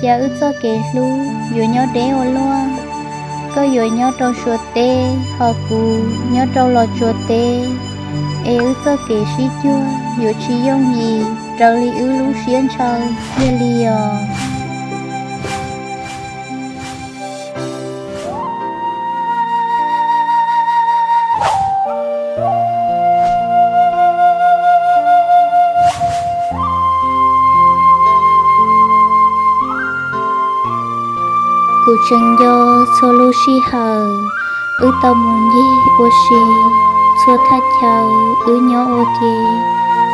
Tias wb txoj kev hlub yuav nyob deb ua luaj, koj yuav nyob rau Suav teb, ho kuv nyob rau Los Tsuas teb, es wb txoj kev sib cuag yuav tsis yooj yim raws li wb lub siab ntshaw kiag li os. Kuv tseem nco txhua lub sij hawm wb tau mus ncig ua si, txhua thaj chaw wb nyob ua ke,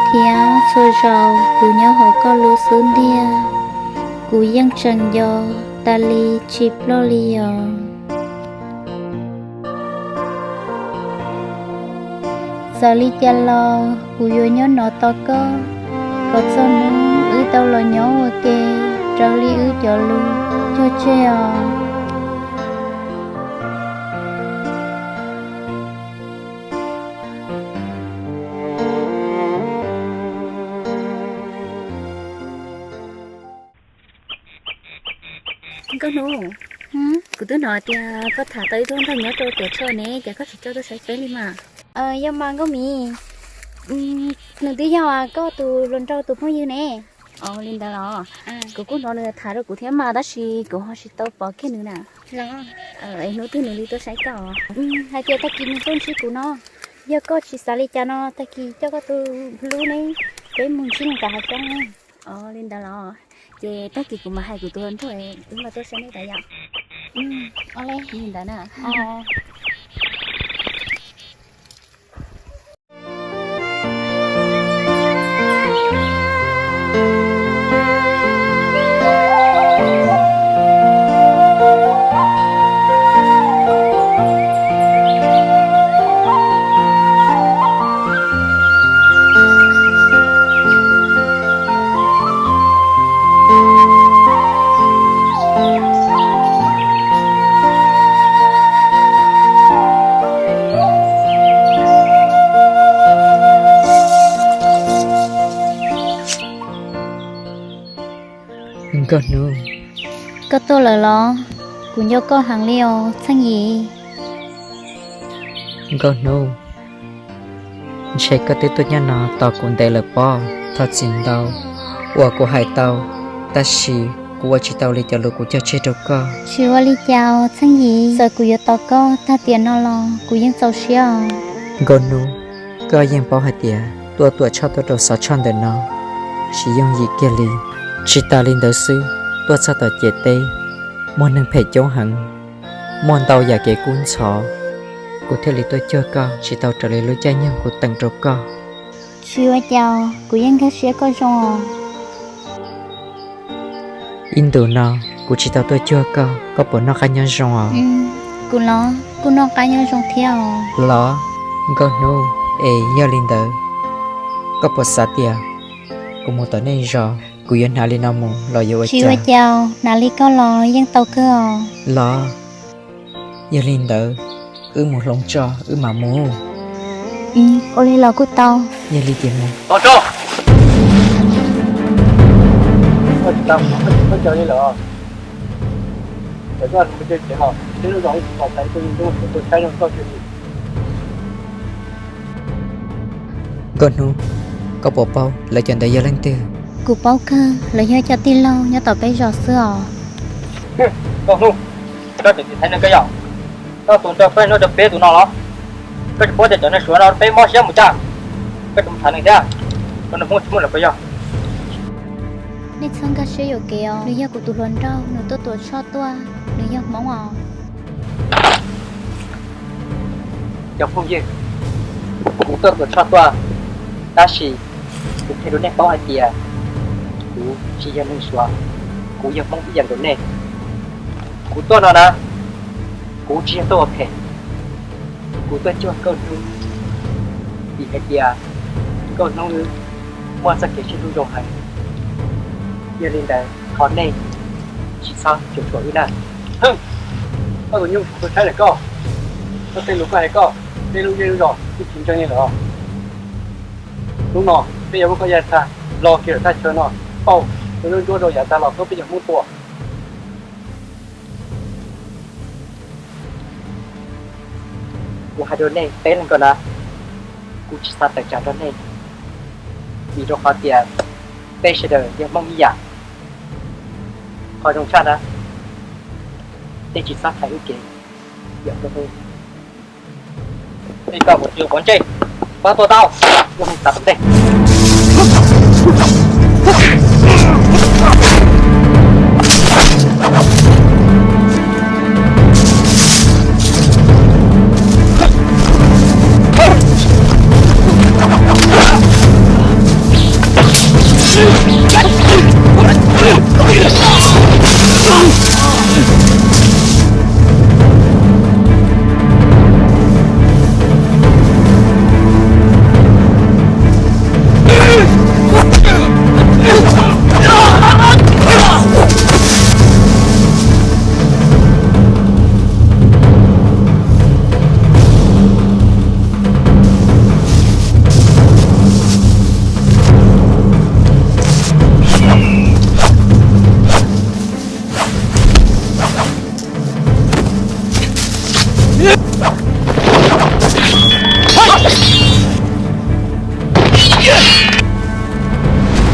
thiab txhua zaus kuv nyob hauv koj lub xub ntiag, kuv yeej tseem nco tas li tsis ploj li os. Txawm li cas los kuv yuav nyob no tos koj, kom txog hnub wb tau los nyob ua ke raws li wb cov lus cog tseg os. Nkauj Hnub, kuv twb hnov tias koj tham tau ib tug nraug nyob rau Tuam Tshoj ne, cas koj tsis coj tuaj saib peb li mas? Yog mas Nkauj Mim, nws twb yog koj tus hluas nraug tus phooj ywg ne. Ua li ntawd los? Kuv kuj hnov nws tham rau kuv thiab mas tab sis kuv ho tsis tau pom kiag nws na. Es hnub twg nws li tuaj saib koj? Hais tias tag kis nws tuaj ntsib kuv no. Yog koj tsis xav li cas no tag kis coj koj tus hlub ne, peb mus ntsib nws tom hav xyoob ne. Ua li ntawd los? Ces tag kis kuv mam hais kuv tus hluas nraug wb mam tuaj saib nej tas yom. Li ntawd na. Nkauj Hnub. Koj tuaj lawm los? Kuv nco koj heev li os Txheej Yim. Nkauj Hnub, ntshe koj twb tuaj nyob no tos kuv ntev lawm pob. Thov txim ntau uas kuv hais tau, tab sis kuv ua tsis tau li cov lus kuv cog tseg rau koj. Tsis ua li cas os Txheej Yim, txawm kuv yuav tos koj tag tiam no los kuv yeej txaus siab os. Nkauj Hnub, koj yeej paub hais tias tuaj Tuam Tshoj tuaj rau Xov Tshoj ntawm no tsis yooj yim kiag li. Tsis tas li ntawd xwb, tuaj txog tom ciam teb muaj neeg phem coob heev, muaj ntau yam kev kub ntxhov, kuv thiaj li tuaj cuag koj tsis tau raws li lub caij nyoog kuv teem rau koj. Tsis ua cas, kuv yeej nkag siab koj zoo os. Ib ntus no kuv tsis tau tuaj cuag koj, koj puas noj qab nyob zoo os? Kuv los kuj noj qab nyob zoo thiab os. Los, Nkauj Hnub, es yog li ntawd koj puas xav tias kuv mus tom nej zos kuv yuav hnav li no mus los yuav ua cas? Tsis ua cas, hnav li koj los yeej tau kawg os. Los, yog li ntawd wb mus hloov tso wb mam mus. Ua li los kuj tau. Yog li ces mus. Nkauj Hnub, koj puas paub lawv cov ntawd yog leej twg? Kuv paub kawg, lawv yog cov tij laug nyob tom peb zos xwb os. Nkauj Hnub, koj tseem tiv thaiv neeg koj yog? Koj tus nrog koj nyob rau peb tus no los? Koj tsis paub tias cov neeg Suav no peb mob siab mus cas? Koj tsis mus tham nws thiab, koj nws Hmoob tsis muaj los koj yog. Nej txhob nkag siab yuam kev os, nws yog kuv tus hluas nraug, nws tuaj Tuam Tshoj tuaj, nws yog Hmoob os. Cov phooj ywg, kuv tuaj Tuam Tshoj tuaj, tab sis kuv qhia rau nej paub hais tias kuv tsis yog neeg Suav, kuv yog Hmoob ib yam nkaus nej. Kuv tuaj no na, kuv tsis yog tuaj ua phem, kuv tuaj cuag Nkauj Hnub, vim hais tias Nkauj Hnub wb muaj txoj kev sib hlub zoo heev. Yog li ntawd thov nej tsis txhob cuam tshuam wb na. Koj tus nyuj, koj saib lawm koj, koj tej lus koj hais koj, peb lub zej lub zos twb tsis ntseeg li lawm. Hnub no peb yuav muab koj yav tag los kiag lawm thaj chaw no, pauj tus ntsuab rau yav tag los tuaj peb cov Hmoob tua. Kuv hais rau nej peb leeg ko na, kuv tsis xav tawm tsam rau nej, vim rau qhov tias peb sawv daws yog Hmoob ib yam. Qhov zoo tshaj na, nej tsis txhob thaiv wb kev. Yog koj mus twg pov ntsej, pab tuaj tau, ua neeg xav tom ntej.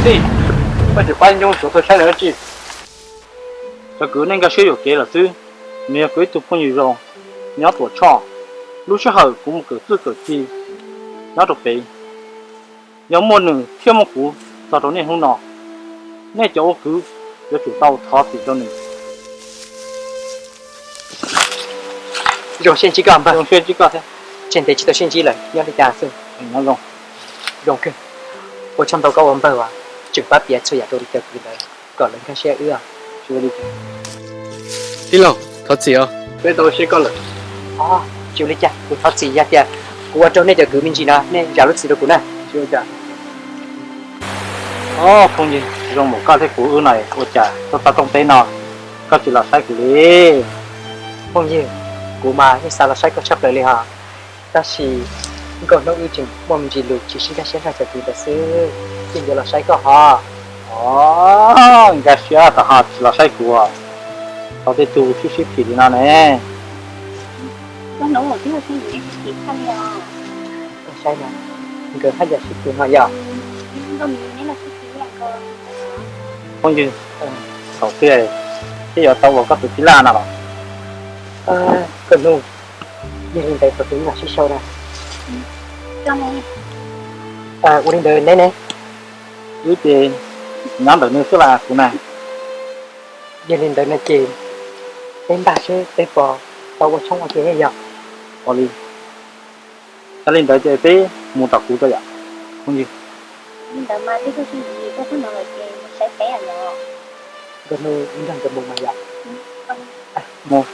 Tij, koj tsis pab Ncoob Suav tuaj saib lawv dab tsi? Cov kwv nej nkag siab yuam kev lawm xwb. Nws yog kuv ib tug phooj ywg zoo nyob Tuam Tshoj. Lub sij hawm kuv mus kawm txuj kawm ci nyob rau pem, yog muaj nws thiab muaj kuv txog rau niaj hnub no, nej cov ua kwv yuav tsum tau thov txim rau nws. Zoo siab ntsib koj npawg. Zoo siab ntsib koj thiab. Tseg ntev tsis tau sib ntsib lawm, nyob li cas xwb? Nyob zoo. Zoo kawg. Ua tsaug ntau koj ua npawg as, tseem pab piav txhua yam rau li cov kwv ntawd kom lawv nkag siab wb. Tij laug, thov txim os. Peb tau siab koj lawm. Tsis ua li cas, kuv thov txim yog tias kuv ua rau nej cov kwv me ntsis no, nej zam lub txim rau kuv na. Tsis ua cas. Phooj ywg, zoo npaum koj thiab kuv wb no ua cas tuaj txog rooj teb no koj tsis los saib kuv li? Phooj ywg, kuv mas yeej xav los saib koj tshaj plaws li hos, tab sis nkauj hnub wb tseem muaj me ntsis lus tsis sib nkag siab nrog cov kwv ntawd xwb, yeej yuav los saib koj hos. Os, nkag siab tas ho tsis los saib kuv, tau tej tug sib sib phim li no ne. Koj saib na, nkawd haj yam sib phim no yom. Phooj ywg, thaum twg thiaj yuav tau ua koj tus tij laug no los? Koj nug, yog li ntawd thaum twg mam sib sau na. Ua li ntawd neb ne, wb ces nyob ntawm nws xwb las kuv na. Yog li ntawd no ces peb npaj seb peb puas tau ua tshoob ua ke yom. Ua li, yog li ntawd ces peb mus tom kuv tso yom. Phooj ywg, li ntawd mas twb tuaj txog ntawm no lawm ces mus saib peb os. Nkauj hnub wb nrog nkawd mus mas yom. Mus.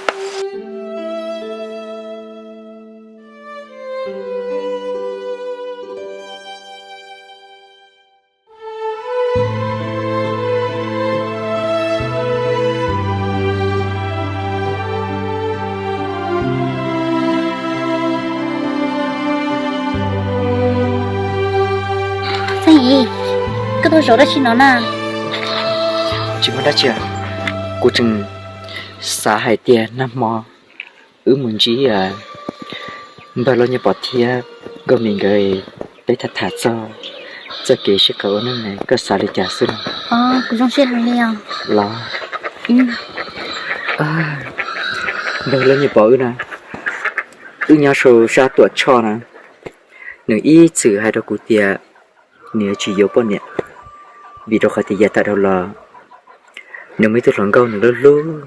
Xeeb Yim, koj tuaj zaum dab tsi no na? Tsis muaj dab tsi, kuv tseem xav hais tias nag hmo wb mus ntsib npawg Lauj Nyiaj Pov thiab Nkauj Mim nkawd, peb tham tham txog txoj kev sib qawm ua neej ne, koj xav li cas xwb no? Kuv zoo siab heev li os. Los, npawg Lauj Nyiaj Pov wb na, wb nyob saum sab Tuam Tshoj na, nws ib txwm hais rau kuv tias nws yuav tsis yuav poj niam, vim rau qhov tias yav tag dhau los nws muaj ib tug hluas nkauj nws hlub hlub,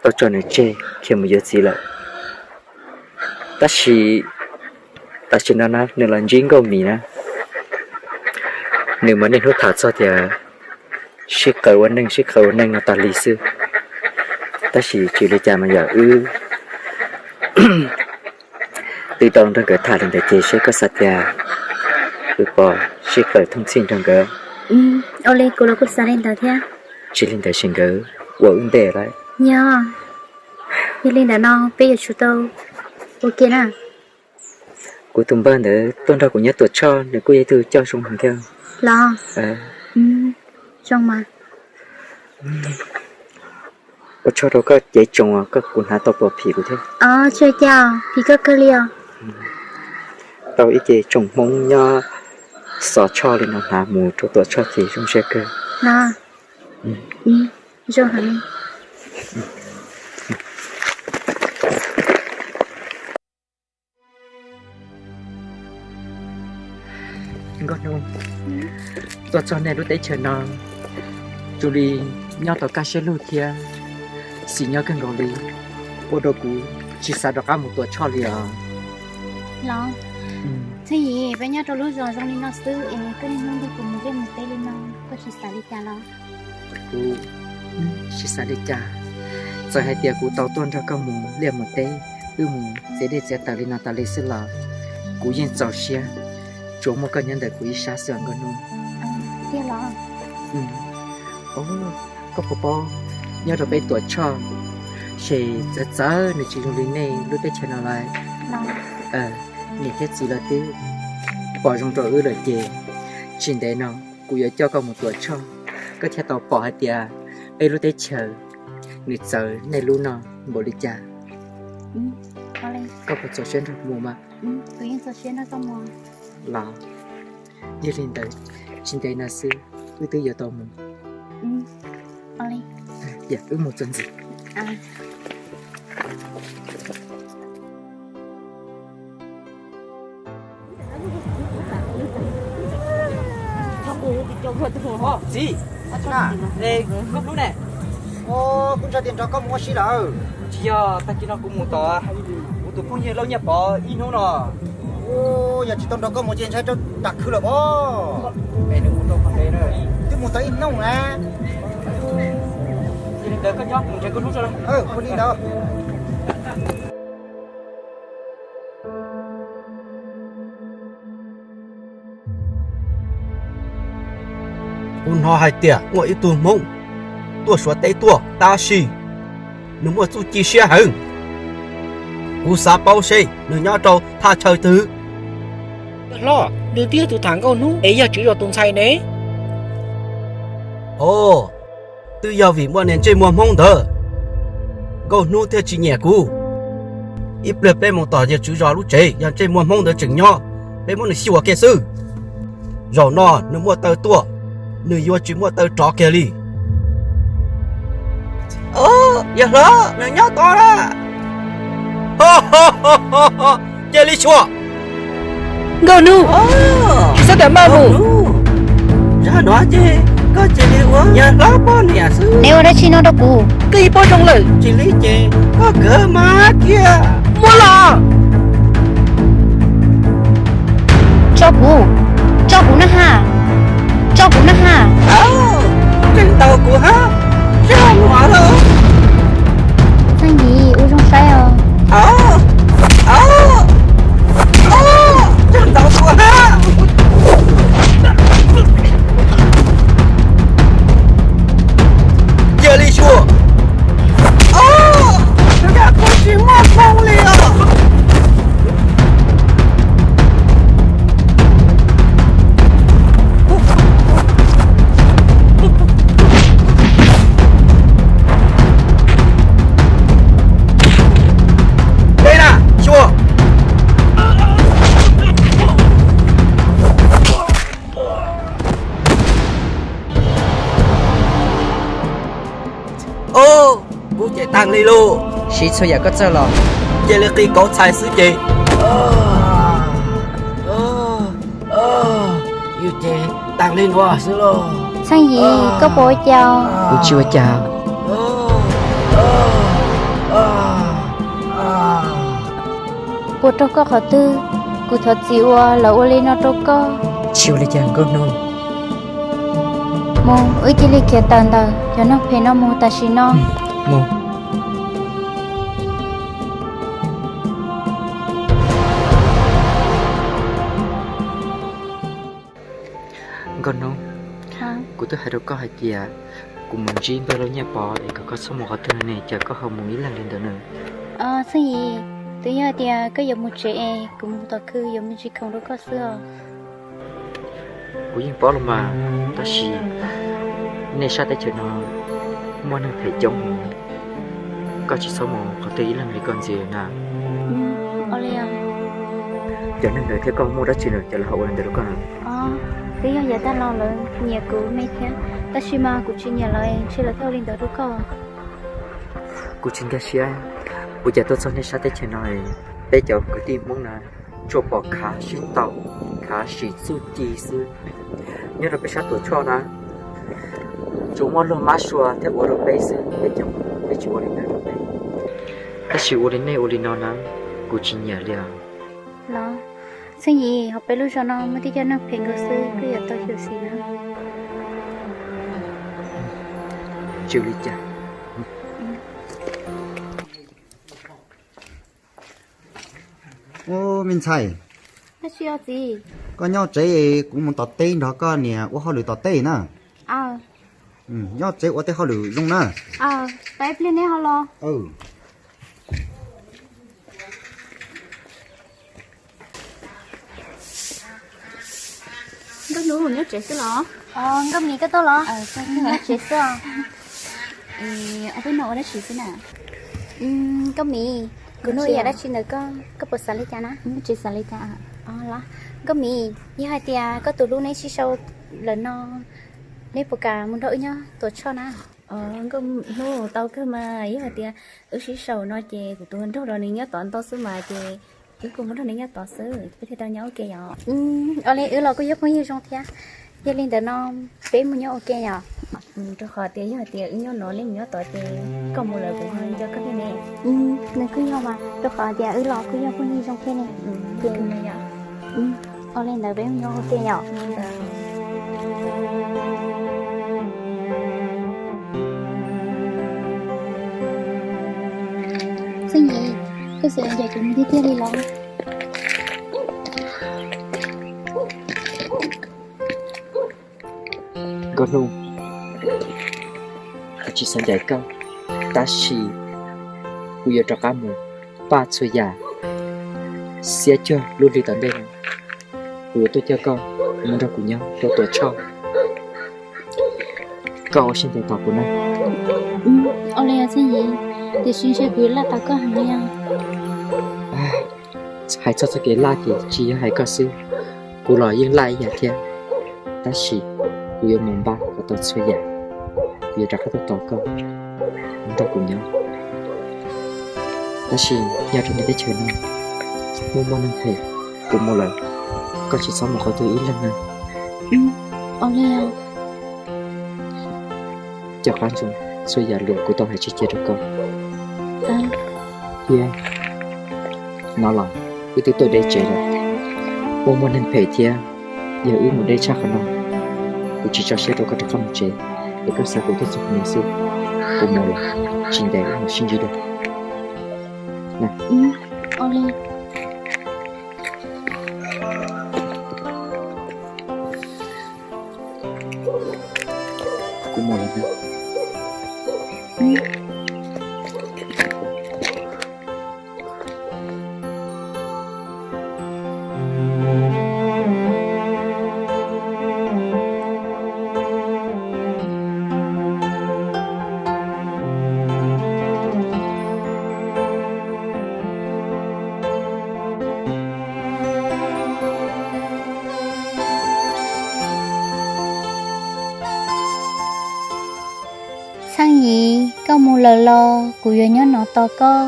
tau tso nws tseg khiav mus yuav txiv lawm. Tab sis tam sim no na nws los ntsib Nkauj Mim na, nws mas niaj hnub tham txog tias sib qawm ua neej sib qawm ua neej no tas li xwb. Tab sis tsis li cas mas yog wb twb tau nrog nkawd tham li ntawd ces seb koj xav tias wb puas sib qawm thooj txhij nrog nkawd. Ua li kuv los kuj xav li ntawd thiab. Tsis li ntawd ces nkawd ua wb ntej lawm. Yog, yog li ntawd no peb yuav tsum tau ua ke na. Kuv tus npawg ntawd tuaj nrog kuv nyob Tuam Tshoj, nws kuj yog ib tug coj zoo heev thiab. Los, zoo mas. Ua tsaug rau koj cev tsoom uas koj kuv hnav tau pom phim kuv thiab. Tsis ua cas, phim koj kawg li os. Tau ib ce tsoom Hmoob nyob Xov Tshoj li no hnav mus rau Tuam Tshoj ces zoo siab kawg. Nkauj Hnub, tuaj txog nej lub teb chaws no, zoo li nyob tau kaj siab lug thiab xis nyob kawg nkaus li, ua rau kuv tsis xav rov qab mus Tuam Tshoj li os. Los, Txhiaj Yim, peb nyob rau lub zos zoo li no xwb es koj niaj hnub nrog kuv mus liaj mus teb li no, koj tsis xav li cas los? Kuv tsis xav li cas. Txawm hais tias kuv tau tuaj nrog koj mus liaj mus teb, wb mus txiav dej txiav taws li no tas li xwb los kuv yeej txaus siab, tsuas muaj koj nyob ntawm kuv ib sab xwb os Nkauj Hnub. Tiag los? Koj puas paub, nyob rau peb Tuam Tshoj ces txawv txawv, nws tsis zoo li nej lub teb chaws no lawm. Niam thiab txiv lawv twb pom zoo rau wb lawm ces tsis ntev no kuv yuav coj koj mus Tuam Tshoj, koj thiaj tau pom hais tias peb lub teb chaws nws txawv nej lub no npaum li cas. Koj puas txaus siab nrog kuv mus mas? Los, yog li ntawd, tsis ntev no xwb wb twb yuav tau mus. Wb mus txuas ntxiv. Txiv, Nkauj Hnub ne, kuv ntshe tias nrog koj mus ua si lawm. Tsis yog, tag kis no kuv mus tom kuv tus phooj ywg Lauj Nyiaj Pov ib hnub no. Yog tsis tau nrog koj mus ces ntshai rau tam khw lawm pob. Twb mus tau ib hnub na. Yog li ntawd koj nyob kuv nrhiav Nkauj Hnub tso. Ua li ntawd. Kuv hnov hais tias muaj ib tug Hmoob tuaj Suav teb tuaj tab sis nws muaj txuj ci siab heev. Kuv xav paub seb nws nyob rau thaj chaw twg. Hlob, nws twb yog tus tham Nkauj Hnub es yog tswv zos tus ntxhais ne. Os, twb yog vim muaj niag ntsej muag Hmoob ntawd, Nkauj Hnub thiaj tsis nyiam kuv. Ib pliag peb mus tom yawg tswv zos lub tsev, yog ntsej muag Hmoob ntawd tseem nyob, peb muab nws xyuas kiag xwb. Zaum no nws muaj taw tuaj, nws yuav tsis muaj taw rov kiag li. Yawg hlob, nws nyob tod na. Cia li xyuas. Nkauj Hnub, tsis txhob tam maj mus. Zaj no ces koj cia li ua yawg hlob poj niam xwb. Neb ua dab tsi no rau kuv? Koj yeej paub zoo lawm. Tsis li ces koj kawg mas kiag. Muab los. Tso kuv, tso kuv na ha, tso kuv na ha. Tseem ntaus kuv hab, zaj no lawm. Txheej Yim, ua zoo saib os. Tseem ntaus kuv hab. Cia li xyuas. Kuv tsis muaj hmoo li os. Dej na, xyuas. Kuv ces tag li lauj. Siv txhua yam koj txawj los. Cia li qi kauv txhais xwb ces. Yus ces tag li nuav xwb lauj. Txheej Yim, koj puas ua cas? Kuv tsis ua cas. Puas raug koj qhov twg? Kuv thov txim uas lawv ua li no rau koj. Tsis ua li cas Nkauj Hnub. Mus, wb cia li khiav tawm ntawm cov neeg phem no mus tam sim no. Mus. Nkauj Hnub, kuv twb hais rau koj hais tias kuv mus ntsib npawg Lauj Nyiaj Pov es kom koj txhob mus qhov twg ne, cas koj ho mus ib leeg li ntawd na? Txheej Yim, twb yog tias koj yuav mus tsev es kuv mus tom khw yuav me ntsis khoom rau koj xwb os. Kuv yeej paub los mas, tab sis nej sab teb chaws no muaj neeg phem coob heev, koj tsis txhob mus qhov twg ib leeg li koj ntxiv na. Ua li os. Cov neeg ntawd thiab koj muaj dab tsi lawm, cov lawv ho ua li ntawd rau koj na? Twb yog yav tag los lawv nyiam kuv me thiab, tab sis mas kuv tsis nyiam lawv, ntshe lawv thiaj ua li ntawd rau koj. Kuv tsis nkag siab, ua cas tuaj txog nej sab teb chaws no, peb cov kwv tij Hmoob na, tsuas pom khav sib ntaus, khav sim txuj ci xwb. Nyob rau peb sab Tuam Tshoj na, tsuas muaj luag mab sua thiab ua rau peb xwb, peb cov, peb tsis ua li ntawd rau peb. Tab sis ua li nej ua li no na, kuv tsis nyiam li os. Los, Xeeb Yim, hauv peb lub zos no muaj tib co neeg phem nkaus xwb, koj yuav tau xyuam xim na. Tsis ua li cas. Ub, me ntxhais, koj nyob tsev, kuv mus tom teb nrog koj niam ua hauj lwm tom teb na. Nyob tsev ua tej hauj lwm zoo na. Nkauj Hnub, nyob tsev xwb los? Nkauj Mim, koj tuaj los? Nyob tsev xwb os. Ob peb no ua dab tsi xwb na? Nkauj Mim, kuv nug ib yam dab tsi ntawm koj, koj puas xav li cas na? Tsis xav li cas. Nkauj Mim, yog hais tias koj tus hlub neb sib sau lawm no, neb puas kam mus nrog wb nyob Tuam Tshoj na? Nkauj Hnub, tau kawg mas, yog hais tias wb sib sau no ces kuv tus nraug los nws nyob tod ntau xwb mas ces wb kuj mus nrog nws nyob tod xwb, peb thiaj tau nyob ua ke yom. Ua li wb los kuj yog phooj ywg zoo thiab, yog li ntawd no peb mus nyob ua ke yom. Rau qhov tias yog hais tias wb nyob no neb mus nyob tod ces koj mus lawm kuv ho nco koj thiab ne. Nws kuj yog mas, rau qhov tias wb los kuj yog phooj ywg zoo thiab ne. Ces ua li ntawd peb mus nyob ua ke yom. Xeeb Yim, koj xav ncaim kuv mus tiag tiag li los? Nkauj Hnub, kuv tsis xav ncaim koj, tab sis kuv yuav rov qab mus pab txhua yam xiab cuag lub hli tom ntej no. Kuv yuav tuaj coj koj mus nrog kuv nyob rau Tuam Tshoj. Koj ua siab ntev tos kuv na. Ua li os Xeeb Yim, tiam sis ntshe kuv yuav laj tos koj heev li os. Hais txog txoj kev laj ces tsis yog hais koj xwb, kuv los yeej laj ib yam thiab. Tab sis kuv yuav mus npaj kom tau txhua yam, kuv yuav rov qab tuaj tos koj nrog kuv nyob. Tab sis nyob rau nej teb chaws no muaj muaj neeg phem, kuv mus lawm, koj tsis txhob mus qhov twg ib leeg na. Coj qab ntsoov txhua yam lus kuv tau hais tseg cia rau koj. Thiab no los wb twb tuaj deb tsev lawm, muaj muaj neeg phem thiab, yog wb mus deb tshaj qhov no, kuv tsis tso siab rau koj rov qab mus tsev, es koj xav kuv tuaj txog qhov no xwb. Kuv mus lawm, tsis ntev wb mam sib ntsib dua. Kuv mus lawm na. Xeeb Yim, koj mus lawm los kuv yuav nyob no tos koj.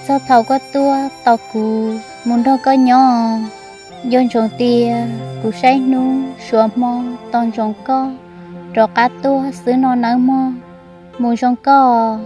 Txog thaum koj tuaj tos kuv mus nrog koj nyob. Nco ntsoov tias kuv saib hnub suav hmo tos ntsoov koj rov qab tuaj xwb no nawb mog. Mus zoo koj.